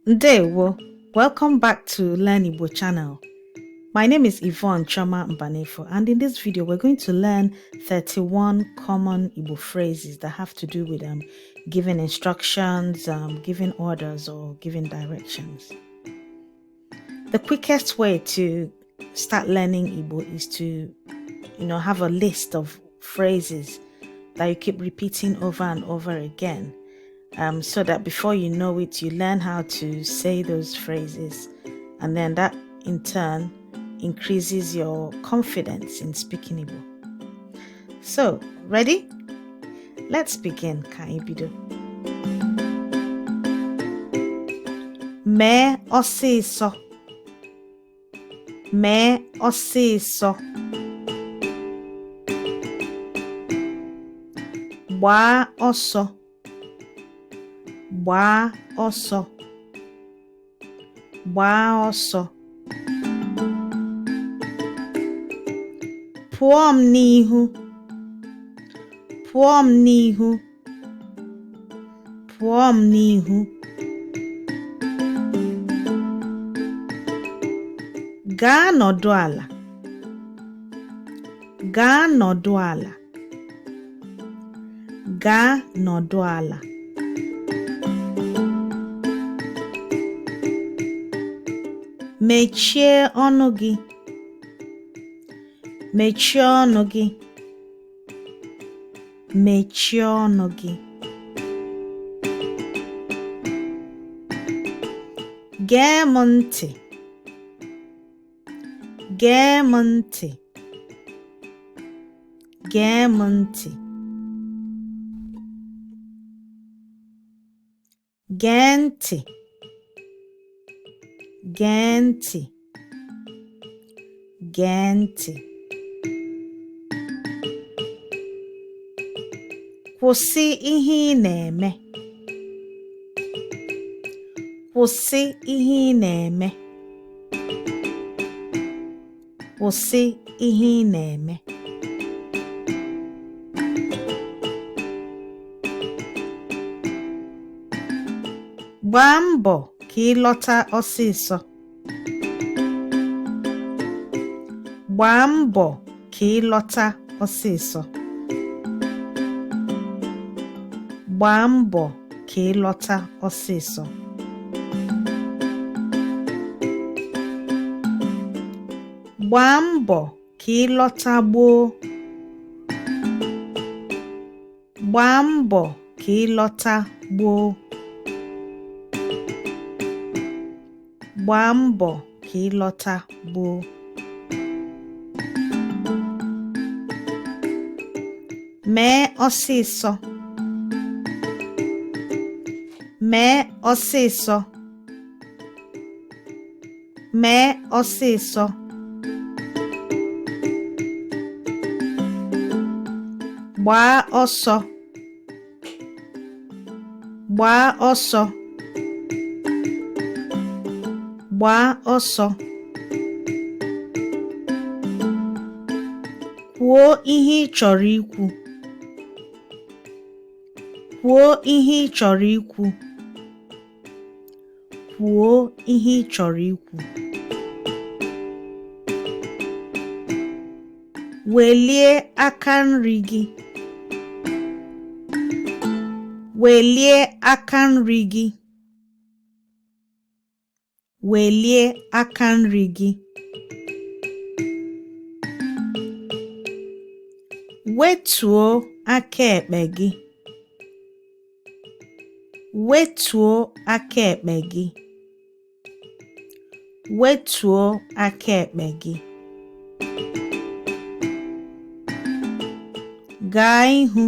Ndewo, welcome back to Learn Igbo channel. My name is Yvonne Choma Mbanefo, and in this video we're going to learn 31 common Igbo phrases that have to do with giving instructions, giving orders, or giving directions. The quickest way to start learning Igbo is to, have a list of phrases that you keep repeating over and over again. So that before you know it, you learn how to say those phrases, and then that in turn increases your confidence in speaking Igbo. So, ready? Let's begin. Ka anyị bido. Mee ọsịsọ. Mee ọsịsọ. Gbaa ọsọ. Gbaa ọsọ. Gbaa ọsọ. Pụọ m n'ihu. Pụọ m n'ihu. Pụọ m n'ihu. Gaa nọdụ ala. Gaa nọdụ ala. Gaa nọdụ ala. Mechie ọnụ gị. Mechie ọnụ gị. Mechie ọnụ gị. Gee m ntị. Gee m ntị. Gee m ntị. Gee ntị. Gee ntị. Gee ntị. Kwụsị ihe ị na-eme. Kwụsị ihe ị na-eme. Kwụsị ihe ị na-eme. Gbaa mbọ ka ị lọta ọsịsọ. Gbaa mbọ ka ị lọta ọsịsọ. Gbaa mbọ ka ị lọta ọsịsọ. Gbaa mbọ ka ị lọta gboo. Gbaa mbọ ka ị lọta gboo. Gbaa mbọ ka ị lọta gboo. Mee ọsịsọ. Mee ọsịsọ. Mee ọsịsọ. Gbaa ọsọ. Gbaa ọsọ. Gbaa ọsọ. Kwuo ihe ị chọrọ ikwu. Kwuo ihe ị chọrọ ikwu. Kwuo ihe ị chọrọ ikwu. Welie aka nri gị. Welie aka nri gị. Welie aka nri gị. Wetuo aka ekpe gị. Wetuo aka ekpe gị. Wetuo aka ekpe gị. Gaa ihu.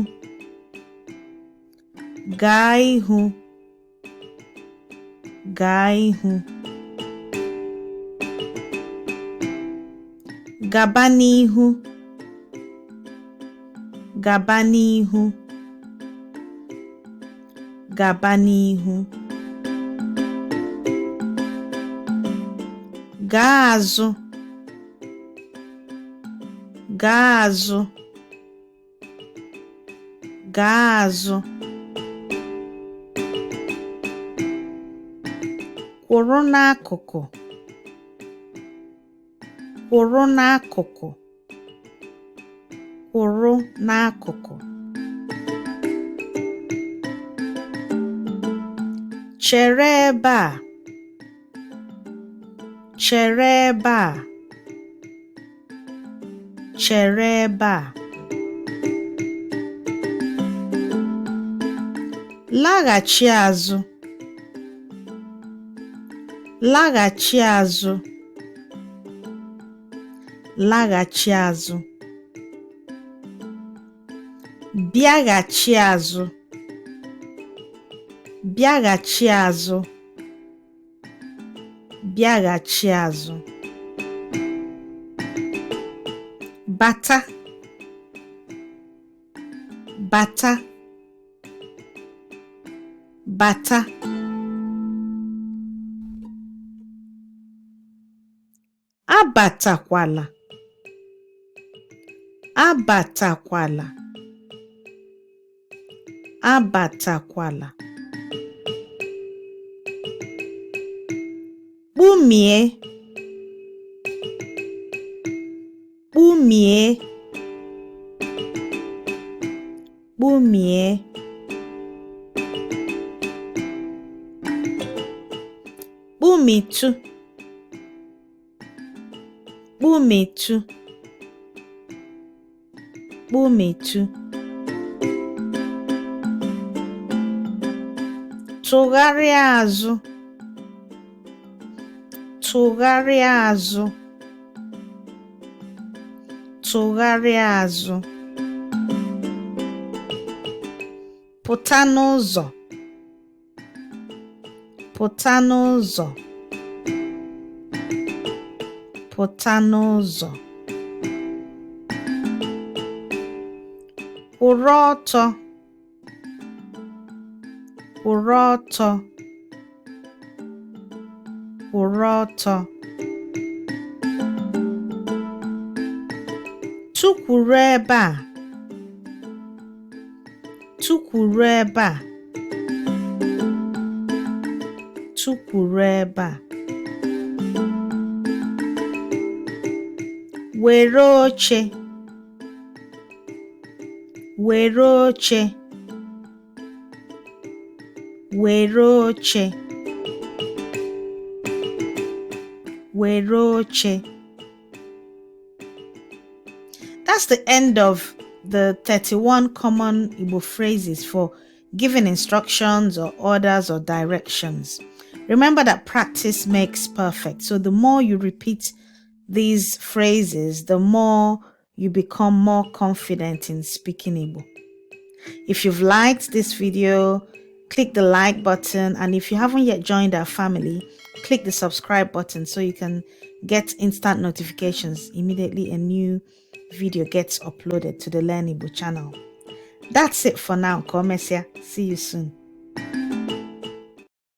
Gaa ihu. Gaa ihu. Gaba n'ihu. Gaba n'ihu. Gaba n'ihu. Gaa azụ. Gaa azụ. Gaa azụ. kwụrụ n'akụkụ, kwụrụ n'akụkụ, kwụrụ n'akụkụ. Chere ebe a, chere ebe a, chere ebe a. Laghachi azụ, laghachi azụ, laghachi azụ. Bịaghachi azụ, bịaghachi azụ, bịaghachi azụ. Bata, bata, bata. Abatakwala, abatakwala, abatakwala. Kpumie, kpumie, kpumie. Kpumitu, kpumitu, kpumitu. Tụgharịa azụ, tụgharịa azụ, tụgharịa azụ. Pụta n'ụzọ, pụta n'ụzọ, pụta n'ụzọ. Kwụrụ ọtọ, kwụrụ ọtọ, kwụrụ ọtọ. Tụkwuru ebe a, tụkwuru ebe a, tụkwuru ebe a. Were oche, were oche, were oche, were oche. That's the end of the 31 common Igbo phrases for giving instructions or orders or directions. Remember that practice makes perfect. So the more you repeat these phrases, the more you become more confident in speaking Igbo. If you've liked this video, click the like button. And if you haven't yet joined our family, click the subscribe button so you can get instant notifications immediately a new video gets uploaded to the Learn Igbo channel. That's it for now. Komesia. See you soon.